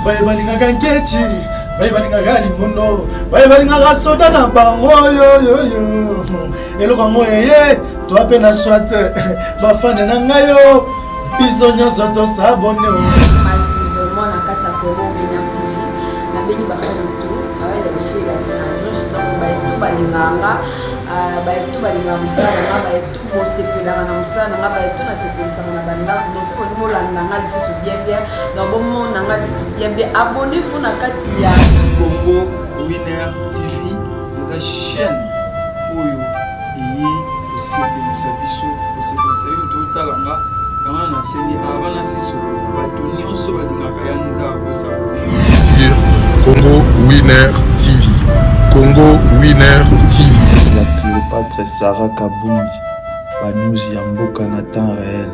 Baye balingaka nkechi, baye balingaka limono, baye balingaka soda na bango yoyoyo. Eloko yango eye, toa mpe na soit bafane na ngai yo, biso nyonso tosabone. Massivement na kati ya Congo Winner TV, nabengi bafane tout, nyonso donc baye tout balingaka nga, baye tout balingaka mosala na nga, baye tout bosepelaka na mosala na nga, baye tout nasepelisaka na bandako. Donc soki olingi olanda nga lisusu bien bien, donc bomona nga lisusu bien bien, abonnez-vous na kati ya Congo Winner TV, eza chaîne oyo eye kosepelisa biso, kosepelisa yo moto otala nga. Yango wana nasengi avant nasisolola, bato nyonso balingaka ya nzaa kosabone sur Congo Winner TV. Congo Winner TV. La Cléopâtre Sarah Kabungi, ba news ya mboka na temps réel.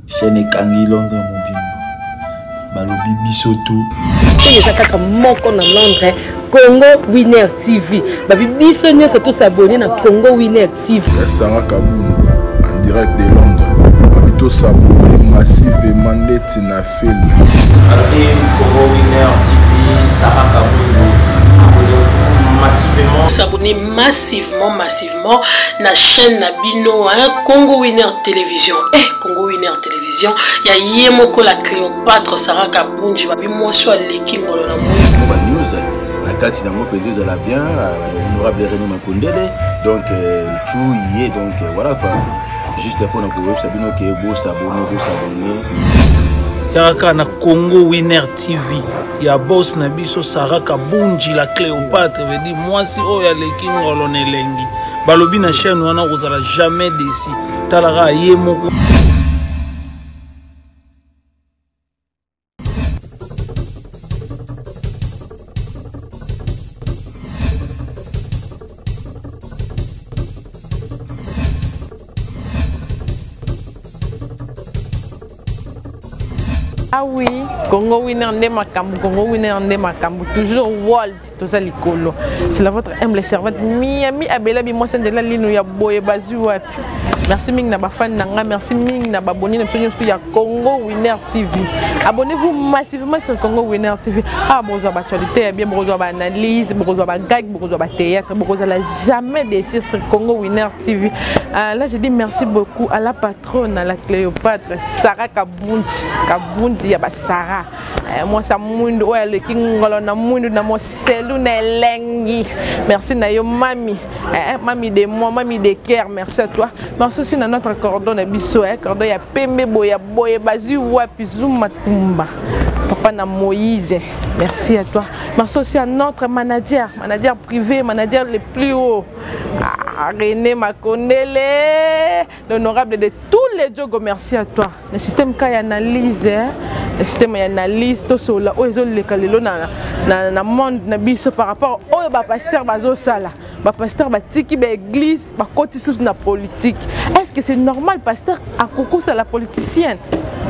Chaîne ekangi Londres mobimba. Balobi biso tout. Chaîne eza kaka moko na Londres, Congo Winner TV. Babi biso nyonso to s'abonner na Congo Winner TV. Sarah Kabungi en direct de Londres. Babi to s'abonner massivement ndeti na film. Balobi Congo Winner TV, Sarah Kabungu, abonnez-vous massivement. S'abonner massivement, massivement na chaîne na bino, hein, Congo Winner Télévision. Eh, Congo Winner Télévision, ya ye moko la Cléopâtre Sarah Kabunji, babi mwasi aleki ngolo na moi. Ba news na kati nango mpenza ezala bien, honorable René Makondele, donc tout y est, donc voilà quoi. Juste mpona koyebisa bino ke bosabone, bosabone. Yaka na Congo Winner TV ya boss na biso Sarah Kabunji la Cléopâtre, veut dire mwasi oyo aleki ngolo na elengi. Balobi na chaîne wana kozala jamais déçu. Talaka ye moko. Ah oui, Congo Winner nde makambo, Congo Winner nde makambo, toujours world, toza likolo. C'est la votre humble servante Miami Abela bi mwasi ndela lino ya boye bazui wapi. Merci mingi na ba fan na nga, merci mingi na ba abonnés na biso nyonso ya Congo Winner TV. Abonnez-vous massivement sur Congo Winner TV. Ah, bozwa ba actualité ya bien, bozwa ba analyse, bozwa ba gag, bozwa ba théâtre, bozwa la jamais déçu sur Congo Winner TV. Là, je dis merci beaucoup à la patronne, à la Cléopâtre, Sarah Kabundi, Kabundi ya ba Sarah. Moi ça mwindu oyo aleki ngolo na mwindu na moselu na elengi. Merci na yo mami. Mami de moi, mami de cœur, merci à toi. Merci aussi na notre cordon na biso, cordon ya pembe boya boye bazui wapi zuma tumba. Papa na Moïse, merci à toi. Merci aussi à notre manager, manager privé, manager le plus haut. Ah, René Makondele, l'honorable de tous les jogos, merci à toi. Le système K analyse, hein? Le système analyse, tout cela, où ils ont les calelo na, na, na monde, na biso par rapport au ba pasteur bazo sala, ba pasteur ba tiki ba église, ba koti sous na politique. Est-ce que c'est normal pasteur à coucou ça la politicienne?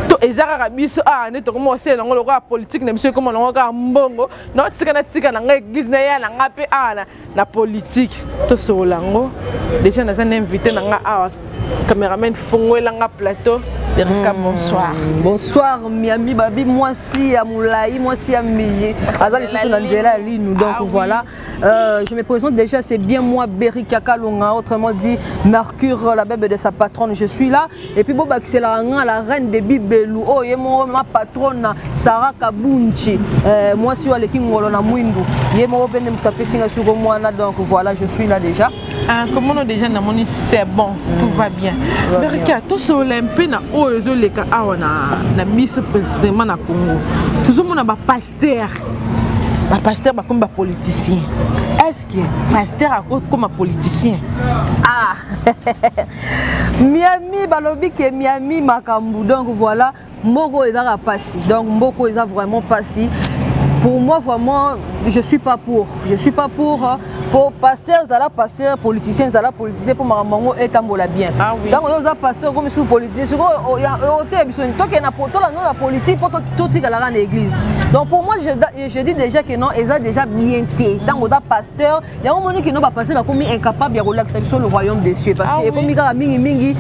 To ezara biso ah ne to comment c'est nango le politique na biso comment nango ka mbongo, non tika na tika na église na ya na ngape ah na na politique to solango déjà naza na invité na nga awa cameraman fongola nga plateau. Erika, bonsoir. Bonsoir Miami Babi, moi si ya Moulay, moi si ya Miji. Azali sous na nzela linu, donc ah, voilà. Oui. Je me présente déjà, c'est bien moi Berika Kalonga, autrement dit Mercure, la bébé de sa patronne, je suis là. Et puis bon bah c'est la la reine de Bibelou. Oh, et moi ma patronne Sarah Kabunchi. Moi si aleki ngolo na mwindu. Ye mo pende mutapesi nga sur moi là, donc voilà, je suis là déjà. Ah, comme on a déjà na moni c'est bon, tout va bien. Berika, tout sur l'MP na oyo ezoleka awa na biso précisément na Congo. Tozomona ba pasteur. Ba pasteur ba comme ba politicien. Est-ce que pasteur a comme politicien? Ah. Miami balobi ke Miami makambu, donc voilà, mboko ezaka pasi. Donc mboko eza vraiment pasi. Pour moi vraiment je suis pas pour. Je suis pas pour, hein. Pour pasteur zala pasteur, politicien zala politicien pour makambo etambola bien. Ah oui. Donc yo za pasteur comme sous politicien, siko ya ote biso ni toke na potola no la politique pour to tika la na église. Donc pour moi je dis déjà que non, eza déjà bien té. Tant oza pasteur, ya omoni que non ba pasteur ba komi incapable ya relaxer sur le royaume des cieux parce Ah que oui. ekomi kaka mingi mingi,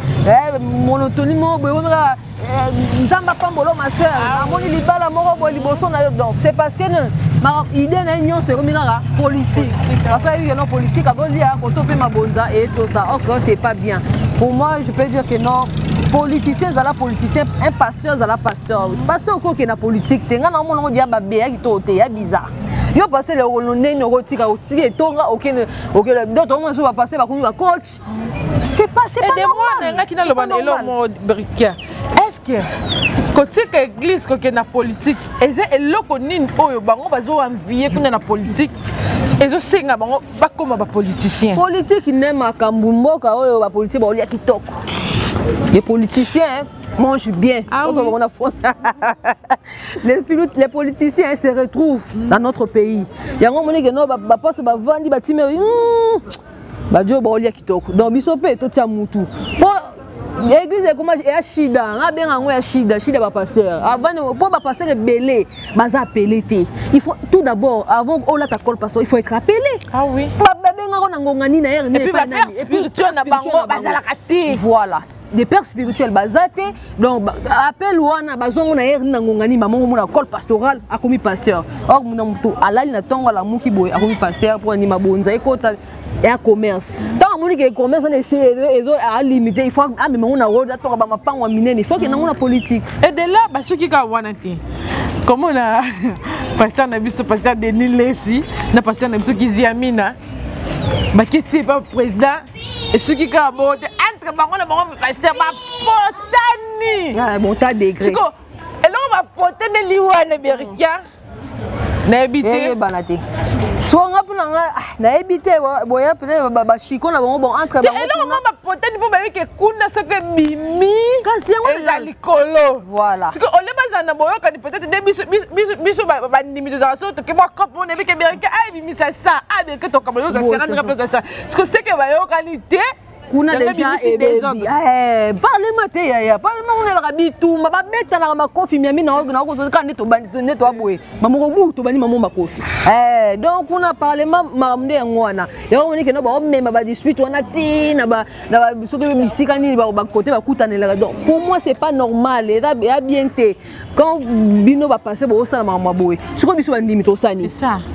monotonie mo boye, ekomi kaka eh, nzambe apambolo ma sœur, ah namoni libala moko boye liboso na yo. Donc c'est parce que idée na ye nyonso ekomi kaka politique, parce que ayebi que non, politique azolia koto mpe mabonza etosa. Ok, c'est pas bien. Pour moi, je peux dire que non, politicien ezala politicien, un pasteur ezala pasteur. Pasteur okoki okende na politique te. Ngai naomona ngo dia babeyaki to te ya bizarre. Yo pasteur lelo ndenge okotika otika etonga okende okende, donc tomona so bapasteur bakomi bacoach, c'est pas normal. Nangaki naloba na eloko moko, Brikia. Est ce que kotika église kokende na politique eza eloko nini oyo bango bazoenvie kuna na politique ezosenga bango bakóma bapoliticien? Politique nde makambo mboka oyo. Bapolitique baolia kitoko, les politiciens mangent bien. Ah oui. On a les politiciens se retrouvent dans notre pays. Yango moni que non, baposte bavandi batime badio baolia kitoko. Donc biso mpe totia mutu po église ekoma ya shida. Nga benga yango ya shida, shida bapasteur avant, mpo bapasteur ebele baza appelé te. Il faut tout d'abord, avant olata col pasteur, il faut être appelé. Ah oui. Babengako na ngonga nini, na heure nini? Et puis bapère spirituel na bango bazalaka te. Voilà, des pères spirituels baza te. Donc appel wana bazongo na heure nini, na ngonga nini, bamongo mona col pastoral, akomi pasteur. Or muna moto alali na ntongo, alamuki boye, akomi pasteur. Mpo nini? Mabonza ekota ya commerce. Ntango amoni ke commerce wana ezo alimité, il faut amema ngo na road, atoka bamapango ya minene, il faut akenda ngo na politique. Et de là basuki kaka wana te. Komona pasteur na biso, pasteur Denis Lesi, na pasteur na biso Kiziamina baketi epa président, esuki kaka bongo te. Entre bango na bango pasteur bapotani. Bon, ta degré. Siko eloko bapotaneli wana, Berikia, nayebi te. Eyebana te. So nga mpo na nga, nayebi te. Boya peut-être bashiko na bango, bon, entre bango eloko ngo bapotani mpo bayebi ke kuna soki ebimi kasi yango eza likolo. Voilà. Siko ole bazala na boyokani peut-être nde biso bandimi tozala so toke mwa cope mona yebi ke Berike ayebimisa sa abeke tokambo ozwa 50 mpe ozwa sa. Siko seke bayokani te. Kuna deja ebebi parlement te yaya. Parlement kuna elaka bitumba, babetanaka makofi. Miami nakozoka nde nde toa boye mamoko bu tobandi mamo makofi. Donc kuna parlement makambo nde yango wana. Yango moni kenda baomema badispute wana ti na soki bisika nini bakote bakutanelaka. Donc pour moi, c'est pas normal, eza bien te. Quand bino bapasse boosala makambo ya boye, sikoyo biso bandimi tosani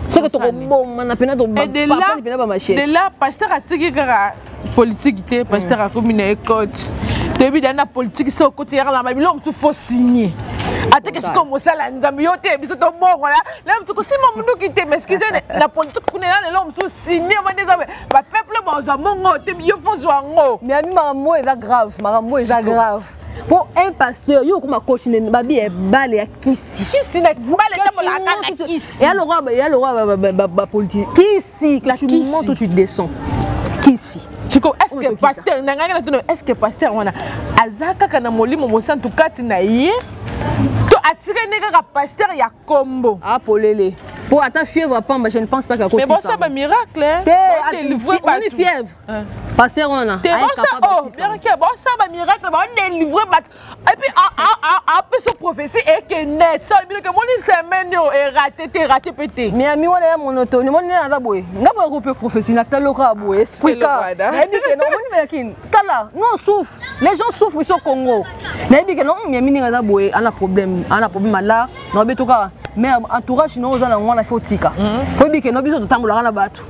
seke tokobomana mpena, tobapani mpena bamachete. De là pasteur atiki kaka politique te, pasteur akomi na ye cote. Toyebi da na politique so okoti yaka na babiloko mosusu faut signer ateke sikoyo mosala nzambe yo te. Biso tobongola na mosusu kosima munduki te, mais excuse, na politique kuna eza lelo mosusu signe mande eza bapeuple bazwa mbongo te, yo faut zwa yango. Mais ami, makambo eza grave, makambo eza grave. Po un pasteur yo okoma coach nene, babi ebale ya kisi. Kisi na bale etambolaka na kisi. Eya lokwa bapolitique kisi, que tu montes ou tu descends, kisi. Siko est ce que pasteur na ngai na tuna, est ce que pasteur wana aza kaka na molimo mosantu kati na ye to atire nde kaka pasteur ya kombo? Apolele po ata fièvre apamba, je ne pense pas. Mais bosa bamiracle. Te, omoni fièvre pasteur wana. Te, bosa bamiracle, badélivre bato et puis apesa prophétie eke net so biloko emoni semaine oyo erate te, erate mpe te. Mais ami wana ya monotone, omoni nde naza boye, nga boye kope prophétie nataloka boye esprit ka nayebi ke omoni meyakini. Tala, nous on souffre, les gens souffrent ici au Congo. Nayebi ke non, miami ndenge aza boye, ana problème, ana problème ala naobeto kaka. Mais entourage no oza nango wana, faut tika po yebi ke no biso totambolaka na bato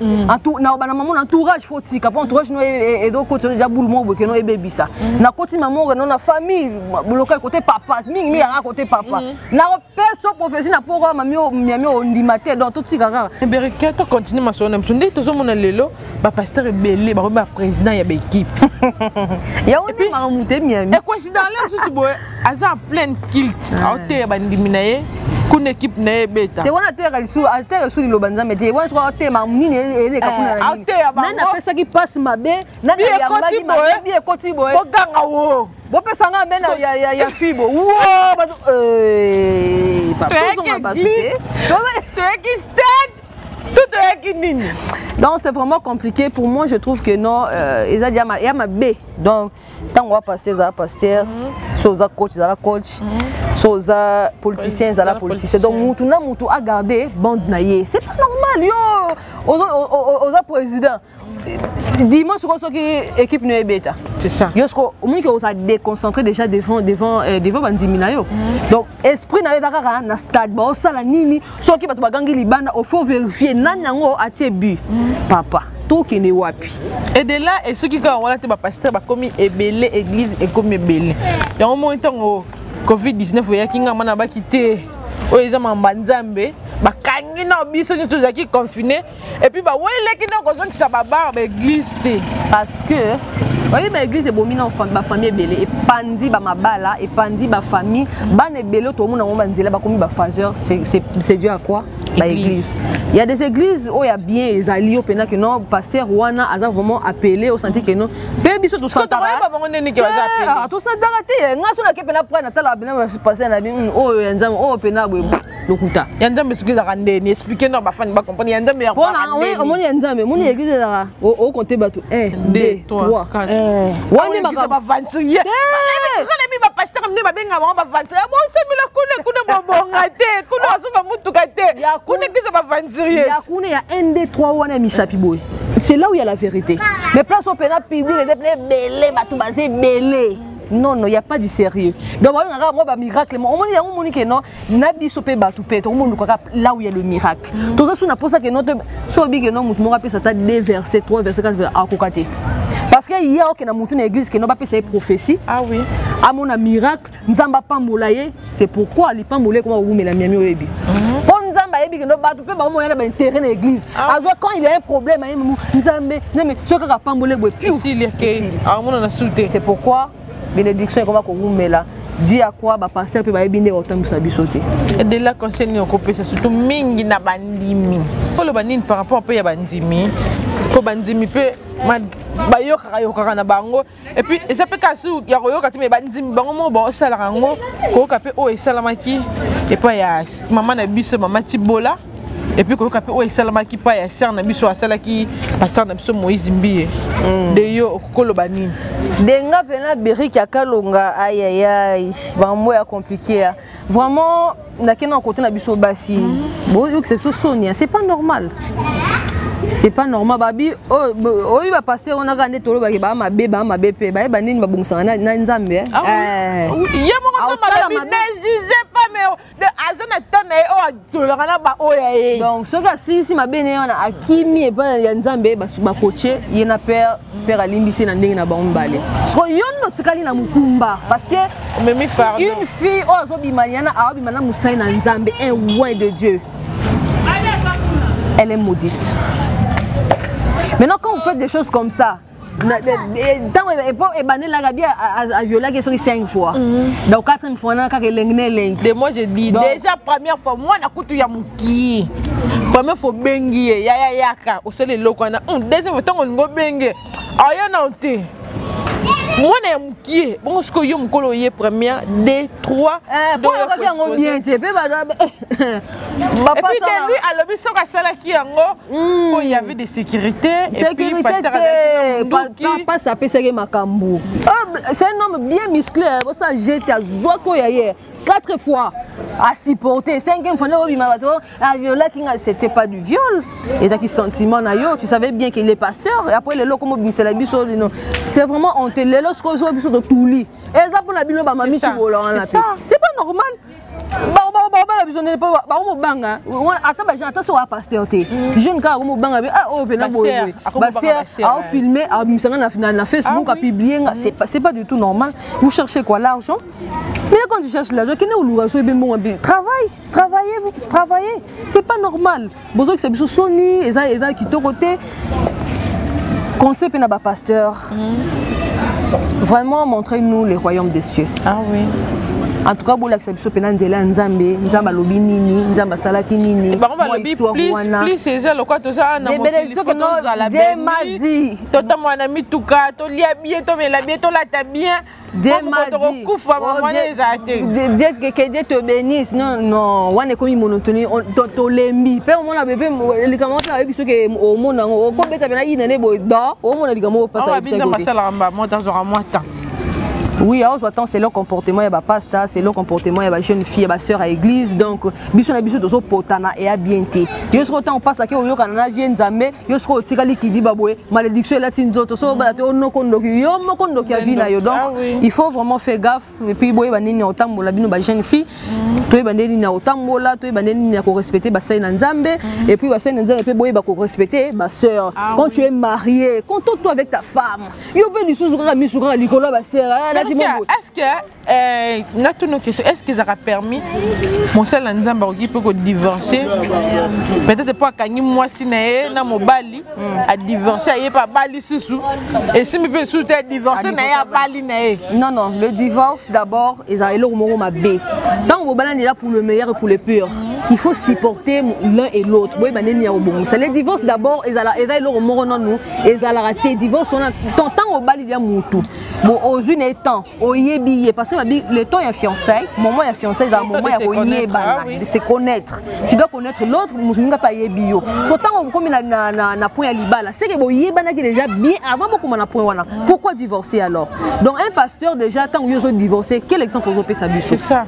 na bana mamo na entourage, faut tika po entourage no ezokotisa deja bulu moko boye ke no ebebisa. Nakoti mamo no na famille local côté papa mingi mingi yanga côté papa, nakopesa prophétie na poko mami miami ondima te. Donc totika kaka. Berike, tocontinue masolo na biso. Nde tozomona lelo bapasteur ebele bakomi baprésident ya baéquipe. Yango nde makambo te, miami. Ecoïncident le mosusu boye aza en pleine culte, aoteya bandimi na ye kuna, équipe na ye ebeta. Te, wana ateyaka lisusu, ateyaka lisusu liloba nzambe te. Wana soki ateyama nini eleka kuna na nini? Nani apesaki passe mabe? Nani ayambaki mabe? Bi ekoti boye. Boganga wo. Bopesanga mbe na ya fibo wo bato tozonga bato te. Toyaki stade to toyaki nini? Donc c'est vraiment compliqué. Pour moi, je trouve que non, eza ya mabe. Donc ntango wa pasteur, ezala pasteur, so oza coach, ezala coach, so oza politicien, ezala politicien. Donc mutu na mutu agarde bande na ye. C'est pas normal. Yo oza président. Dimanche sikoyo soki équipe no ebeta, c'est ça, yo sikoyo omoni ke oza déconcentré déjà devant bandimi na yo. Donc esprit na yo eza kaka na stade, baosala nini, soki bato bagangi libanda, ofo vérifier nani yango atie but. Papa, tokende wapi? Et de là, et soki kaka wana te, bapasteur bakomi ebele, église ekomi ebele. Yango moi, ntango COVID-19 oyaki, nga mana baki te, oyo eza mamba Nzambe. Bakangi na biso nyonso, tozalaki confiné, et puis baweleki na kozongisa babar, baéglise te. Parce que oyebi, baéglise ebomi na bafamille ebele, epandi bamabala, epandi bafamille, bana ebele. Tomona yango banzela, bakomi baphaseur. C'est dû à quoi? Baéglise. Il y a des églises oyo ya bien, ezali yo mpena ke non, pasteur wana aza vraiment appelé, osenti ke non. Mpe biso toyeba bango ndeni ke baza appelé. Tosantaka te. Nga so nake mpena pre, natala pena pasteur na bi oyo ya Nzambe, oyo mpena boye, lokuta. Ya Nzambe soki ezalaka ndeni, explique no bafani bacomprendre ya Nzambe. Mpona omoni ya Nzambe, omoni église ezalaka okonte bato 1 2 3. Wana makambo baventurier, nayebi bapasteur nde babenga bango baventurier. Bosemela kuna, kuna bobonga te, kuna baso bamutuka te, kuna église baventurier. Ya kuna ya 1 2 3 wana ya misapi boye, c'est là où il y a la vérité. Mais place oyo pena public eza pena ebele, bato baza ebele, non non, il y a pas du sérieux. Donc babengaka mwa bamiracle, omoni yango, omoni ke non. Na biso mpe bato mpe tokomoluka kaka là où il y a le miracle. Toza su na mposa ke non te. So obi ke non, motu moko apesa ata 2 verset, 3 verset, 4 verset, akoka te, parce que ye akokenda motu na église ke non, bapesa ye prophétie. Ah oui. Amona miracle, Nzambe apambola ye. C'est pourquoi lipambola ekoma kowumela. Miami, oyebi mpo Nzambe ayebi kendo bato mpe baomoya na baintérêt na église. Azwa quand il y a un problème, aye Nzambe, Nzambe soki kaka apambola boye, piu. Amona na su te. C'est pourquoi bénédiction ekoma kowumela. Dû à quoi? Bapasteur mpe bayebi nde baotambwisa biso te. De la conseil nini okopesa surtout mingi na bandimi? Oloba nini par rapport mpe ya bandimi? Mpo bandimi mpe bayokaka yokaka na bango, et puis eza mpe kasi ya koyoka te, me bandimi bango moko baosalaka yango. Koyoka mpe oyo esalamaki epai ya mama na biso, mama Tibola, et puis koyoka mpe oyo esalamaki epai ya sœur na biso, asalaki pasteur na biso Moïse Mbiye. De yo okokoloba nini? Denga mpena Berike ya Kalonga, ayayay, bango ya compliqué ya vraiment. Nakende na kote na biso basi, boyokisa biso soni, c'est pas normal, c'est pas normal. Babi oyo bapasteur wana kaka nde tolobaki baa mabe, baa mabe mpe bayeba nini babongisaka na Nzambe. Ye moko balobi ne juge pas, mais aza na temps na ye oyo azolaka na baoyo ya ye. Donc soki asilisi mabe na ye wana, akimi epai ya Nzambe, bakotie ye na père, père alimbisi ye na ndenge na bango mibale. Siko yo nde otikali na mokumba, parce que omemi fardeau. Une fille oyo azobima yana, aobima na mosali na Nzambe, un oint de Dieu, elle est maudite. Maintenant, quand vous faites des choses comme ça, ntango ebandelaka bi aviolaki soki 5 fois, donc 4 fois na kaka elengi na elengi. De moi je dis déjà, première fois, mwana kutu ya mokie, première fois obengi ye yaya yaka, osali eloko wana. Deuxième fois, ntango olingi obenge, aya na te, mwana ya mokie. Bongo sikoyo yo mokolo oye première, deux, trois. Po oyokaki yango bien te mpe. Et puis de lui alobi soki asalaki yango po il y avait des sécurités. Sécurité te, pasi apesaki makambo. C'est un homme bien musclé, bosa jete azwaki oyo aye quatre fois asupporté, cinquième fois nde obima bato aviolaki nga. C'était pas du viol, ezaki sentiment na yo. Tu savais bien qu'il est pasteur. Et après lelo komo obimisela biso lino, c'est vraiment honte. Lelo sikoyo so biso totuli, eza mpona bino bamami Cibola wana mpe, c'est pas normal. Babala biso ndenge mpo bakomobanga ata bajeune, ata soki pasteur te, jeune kaka akomobanga be oyo mpena boye, basœur aofilme, abimisanga na Facebook, apublie nga. C'est pas du tout normal. Vous cherchez quoi? L'argent? Mais quand tu cherches l'argent, kende oluka so ebe mbongo mpe travail, travaillez, vous travaillez. C'est pas normal, bozokisa biso soni, eza kitoko te. Conseil mpe na bapasteur, vraiment, montrez-nous le royaume des cieux. Ah oui. En tout cas, bolakisa biso mpena nzela ya Nzambe. Nzambe alobi nini? Nzambe asalaki nini? Bango balobi plus eza lokwa toza na mokili, tozala madi, totambola na mituka, tolia bien, tomela bien, tolata bien. Dieu m'a dit tokokufa, mama, ezala te. Que Dieu te bénisse. Non non, wana ekomi monotonie, tolembi mpe. Omona bebe likambo mpe ayebi soki omona yango okobeta mpena ina nde boye do omona likambo opasa. Asalaka mba moto azwaka mwa temps. Oui, aozwa temps selon comportement ya bapasta, selon comportement ya bajeune fille, ya basœur ya église. Donc biso na biso tozopotana, eya bien te. Yo soki otango opasaki, oyokana na vie Nzambe, yo soki otikali kidiba boye, malédiction elati nzoto, so obala te, onoko ndoki, yo moko ndoki ya vie na yo. Donc il faut vraiment faire gaffe. Et puis boyeba nini ya kotambola. Bino bajeune fille, toyeba nde nini ya kotambola, toyeba nde nini ya korespecte basali na Nzambe. Et puis basali na Nzambe mpe, boyeba korespecte basœur. Quand tu es marié, contente-toi avec ta femme. Yo mpe lisusu kaka misu kaka likolo ya basœur alati mo. Est ce que natuna question: est ce que ezalaka permis, mosala na Nzambe akoki mpe kodivorce, peut-être mpo akangi mwasi na ye na mobali, adivorce, aye mpe abali susu, esimbi mpe lisusu te, adivorce na ye, abali na ye? Non, non, le divorce d'abord ezala eloko moko mabe. Ntango bobalani eza pour le meilleur et pour le pire, il faut supporter l'un et l'autre, boyeba ndeni ya kobongisa. Le divorce d'abord ezala, eza eloko moko nanu ezalaka te, divorce wana. Ntango obali ya mutu bon, ozwi na ye temps, oyebi ye, parce que babi le temps ya fiançailles, moment ya fiançailles ezala moment ya koyebana, de se connaître. Tu dois connaître l'autre, moninga mpe ayebi yo. So ntango okomi na point ya libala, c'est que boyebanaki déjà bien avant bokoma na point wana. Pourquoi divorcer alors? Donc un pasteur déjà, ntango yo ozodivorcer, quel exemple ozopesa biso? C'est ça.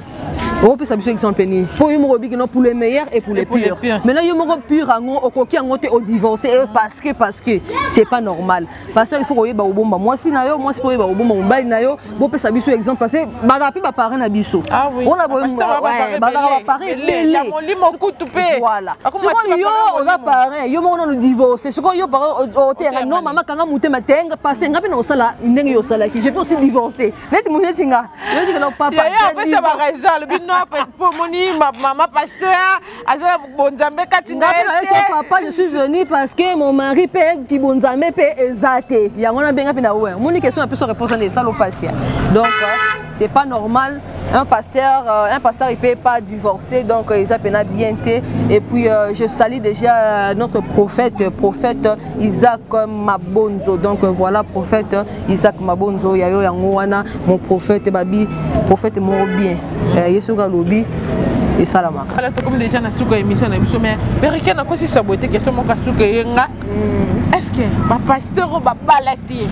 Okopesa biso exemple nini? Mpo yo moko obiki non, pour le meilleur et pour le pire. Maintenant yo moko pire yango okoki yango te, odivorce parce que c'est pas normal. Parce que il faut koyeba kobomba mwasi na yo, mwasi mpo oyeba kobomba mobali na yo. Bopesa biso exemple, parce que bazala mpe baparrain na biso. Wana bazalaka baparrain ebele. Voilà, sikoyo yo oza parrain, yo moko nano divorce, sikoyo yo parrain oteyenga non, mama kanga motema tenga parce nga mpe na kosala ndenge yo osalaki, je peux aussi divorcer neti mo neti nga yotikela papa. Apesa baraison, alobi no, po omoni mama pasteur aza bonzambe kati na ye. Papa, je suis venu parce que mon mari mpe kibonzambe mpe eza te. Yango na mbenga mpe na we omoni question na peso réponse na esala opasia. Donc c'est pas normal, un pasteur il peut pas divorcer. Donc eza mpenza bien te. Et puis je salue déjà notre prophète, prophète Isaac Mabonzo. Donc voilà, prophète Isaac Mabonzo yayo yango wana, mon prophète, babi prophète moko bien, ye soki alobi, esalamaka. Ala, tokomi déjà na suka émission na biso, mais Berike, nakosisa boye te. Question moko asuka eyenga: est ce que bapasteur oyo babala te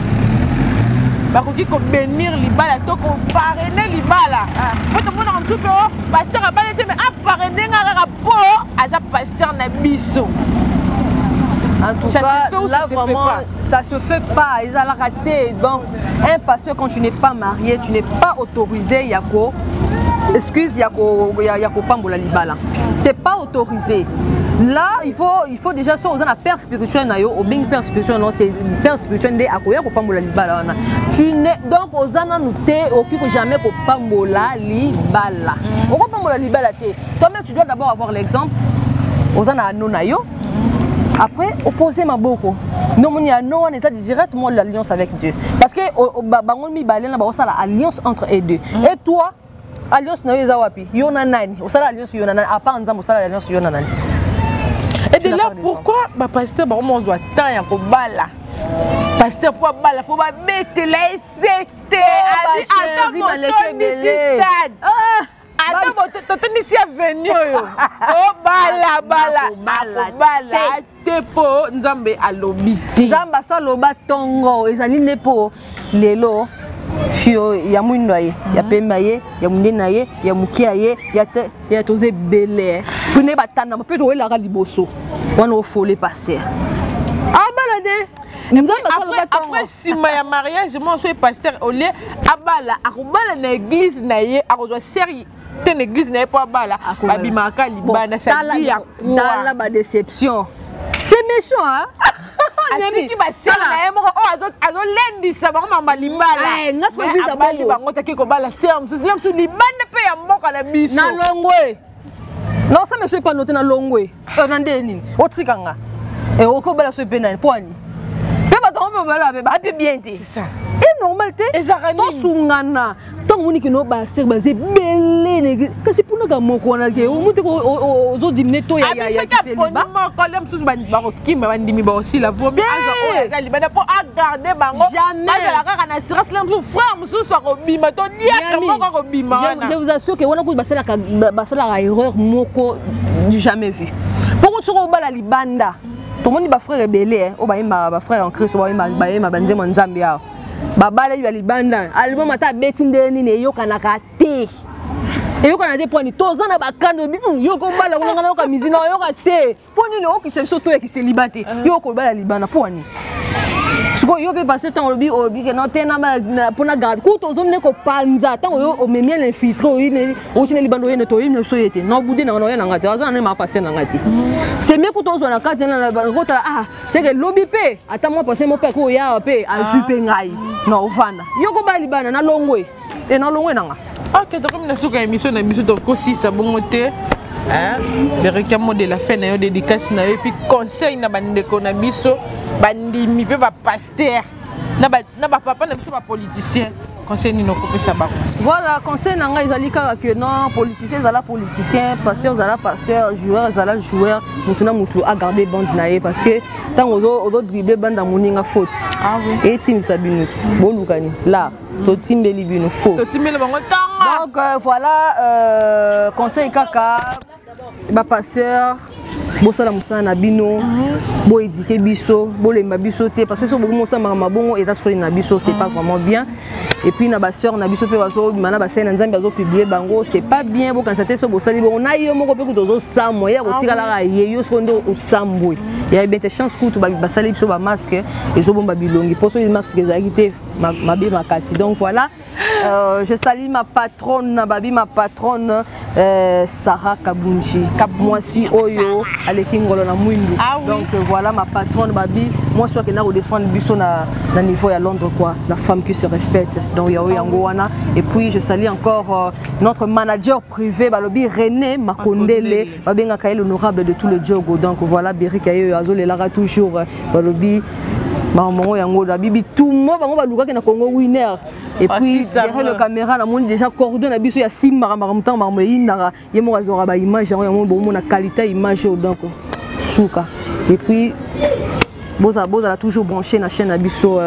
bakoki kobénir libala to koparrainer libala? Po tomonaka mosusu mpe o pasteur abali te, mais aparrainer nga kaka mpo aza pasteur na biso. En tout Ça cas, se fait ou là ça se fait vraiment, pas? Ça se fait pas. Ils ont raté. Donc, un pasteur, quand tu n'es pas marié, tu n'es pas autorisé, yako, excuse, yako, yako pambola libala. C'est pas autorisé. Là, il faut déjà, soit on a père spirituel na yo, ou bien père spirituel, non, c'est père spirituel nde akoya ko pambola libala wana. Tu n'es donc oza nanu te, okoki ko jamais ko pambola libala. Oko pambola libala te. Toi-même, tu dois d'abord avoir l'exemple. Oza na anneau na yo. Après opposer maboko, nomoni anneau wana eza directement l'alliance avec Dieu, parce que bango mibale na baosala alliance entre eux deux. Et toi, alliance na yo eza wapi? Yo na nani osala alliance? Yo na nani à part Nzambe osala alliance? Yo na nani? Et de là, pourquoi bapasteur bango ozwa temps ya kobala? Pasteur mpo abala, fo babetela ese te, ata motondisi stade, ata totondisi avenue oyo, obala bala, akobala te mpo Nzambe alobi te. Nzambe asaloba ntongo ezali nde mpo lelo fio ya mwindo ye, ya pembe ye, ya monene ye, ya moke ye, ya te, ya toza ebele mpo nde batandama mpe toyelaka liboso wana ofole pasteur abala te. Nzambe asaloba ntongo. Après, nsima ya mariage mo so, pasteur olie abala, akobala na église na ye, akozwa seri te na église na ye mpo abala, babimaka libanda sadi ya. Tala badéception, c'est méchant, hein. Atiki basere na ye moko oyo azolendisa bango mama libala, abali bango taki kobala sere mosusu, le mosusu libanda mpe ya mboka na biso. Na longwe non, ça monsieur pas noté na longwe na nde nini otikanga okobala so mpe nani mpo ani mpe bato yango mpe babala mpe bape bien te, e normal te. Tosungana. Ntango omoni kino basere baza ebele, kasi mpunaka moko wana ke omo te ozodimine to. Aponi moko, le mosusu bakokima, bandimi bakosila, vomi oyo aza libanda mpo agarde bango, bazala kaka na assurance. Le mosusu frère mosusu akobima to diacre moko akobima wana. Je vous assure ke wana kutu basalaka erreur moko du jamais vu. Mpo soki obala libanda, tomoni bafrère ebele oyo bayembaka, bafrère en Christ oyo bayemba banzembo ya Nzambe awa. Babalaki ba libanda. Album ata abeti nde nini eyokanaka te. Eyokana te pwani toza na bakanda obi hmm, yo kobala kuna nga nayoka mizina oyoka te. Mpo nini okitisa biso to ya kiseliba te. Yo okobala libanda mpo wani. Sikoyo yo mpe pase ntango olobi olobi ke no te mpona garde kutu ozo nde kopanza ntango yo omemi ya l'infiltré oyini outi na libanda oyene toyini biso ye te na obude nanga na oya nanga te aza na nde mapase nanga te c'est mieux kutu ozwa na kati kotala ah c'est que lobi mpe ata mwa pase mo mpe akoki oya mpe azwi mpe ngai na ovanda yo kobala libanda nalongwe e nalongwe nanga. Ok, tokomi na suka ya émission na biso, tokosisa bongo te. Bereka mot de la fin na yo, dédicace na yo, et puis conseil na bandeko na biso bandimi mpe bapasteur na bapapa na biso bapoliticien, conseil nini okopesa bango? Voilà, conseil na ngai ezali kaka ke non, politicien ezala politicien, pasteur ezala pasteur, joueur ezala joueur, motu na motu agarde bande na ye, parce que ntango ozodrible bande ya moninga, faute etimisa bino ti bolukani la totimbeli bino faux. Totimbeli bango ntongo. Donc voilà, conseil kaka bapasteur, bosala mosala na bino, boéduquer biso, bolemba biso te, parce que so bokomosala makambo bongo eza soni na biso, c'est pas vraiment bien. Et puis na basœur na biso mpe bazobima na basali na Nzambe, azopublier bango, c'est pas bien. Bokanisa te so bosali bongo na yo moko mpe kutu ozosamwa ye akotikalaka ye yo soko nde osambwe ya bien te. Chance kutu basali biso bamasque ezobomba bilongi, mpo soki masque ezalaki te, mabe makasi. Donc voilà, je salue ma patronne, babi ma patronne Sarah Kabunji, mwasi oyo aleki ngolo na mwindu. Ah oui. Donc voilà ma patronne, babi mwasi oyo akenda kodéfendre biso na niveau ya Londres quoi, la femme qui se respecte. Donc yao yango wana. Et puis je salue encore notre manager privé, balobi René Makondele, babengaka ye l'honorable de tout le jogo. Donc voilà, Berika ye azolelaka toujours, balobi makambo yango babibi tout mo bango balukaki na Congo Winner. Et puis derrière le caméra namoni déjà cordon na biso ya simbaka makambo ntango makambo eyindaka, ye moko azwaka baimage yango, yango bomona qualité image oyo. Donc suka. Et puis bozala bozala toujours branché na chaîne na biso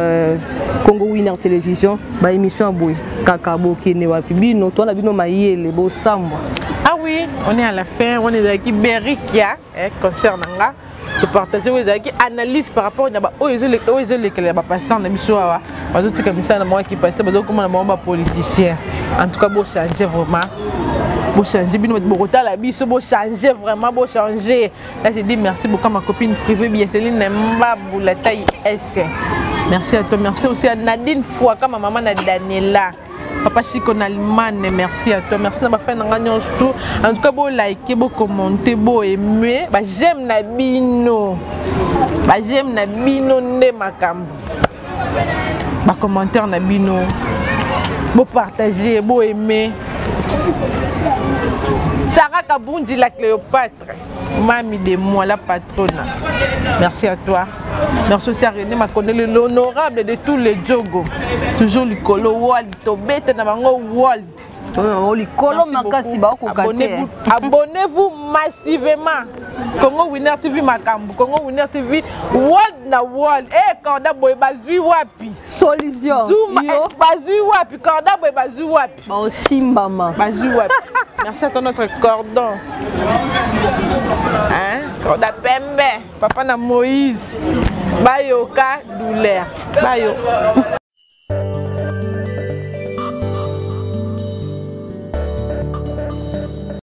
Congo Winner Télévision, baémission ya boye kaka. Bokende wapi bino towana bino mayele bosambwa. Ah oui, on est à la fin. On est ezalaki Berikia, concert na nga topartage oyo ezalaki analyse par rapport na baoyo ezolekela ya bapasteur na biso awa, bazotika misala na bango ya kipasteur, bazokoma na bango bapoliticien. En tout cas bochange vraiment, bochange bino bato bokotala biso, bochange vraiment, bochange. Là j'ai dit merci beaucoup à ma copine privée Biaseline Mbabou, la taille S, merci à toi. Merci aussi à Nadine Fouaka, ma maman na Daniela, papa Chico en Allemagne, merci à toi. Merci na bafan na nga nyonso tout. En tout cas bo liker, bo commenter, bo aimer, ba j'aime na bino, ba j'aime na bino nde makambo, ba commentaire na bino, bo partager, bo aimer. Sarah Kabundi la Cléopâtre, mami de moi, la patronne, merci à toi. Merci aussi à René Makondele, l'honorable de tous les jogos, toujours likolo world, tobete na bango world. Likolo makasi, baokoka te. Abonnez-vous massivement, Congo Winner TV makambo, Congo Winner TV world na world. Eh, korda boye bazwi wapi? Solution. Zuma bazwi wapi? Korda boye bazwi wapi? Baosimbama. Bazwi wapi? Merci à toi, notre cordon, hein? Korda pembe, papa na Moïse, bayoka douleur bayo.